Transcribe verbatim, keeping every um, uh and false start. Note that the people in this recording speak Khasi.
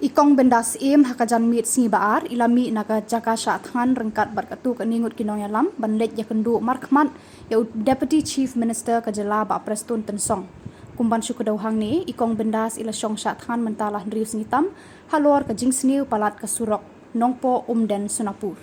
I Kong Bindas Syiem ha ka janmiet sngi Ba-ar i la mih na ka jaka shah thngan ryngkat bad katto katne ngut ki nongïalam ban leit ïakynduh markhmat ïa u Deputy Chief Minister ka jylla Bah Prestone Tynsong. Kum ban shu kdew hangne, i Kong Bindas i la shong shah thngan mynta la hynriew sngi tam halor ka jingsniew palat ka surok Nongpoh Umden Sonapur.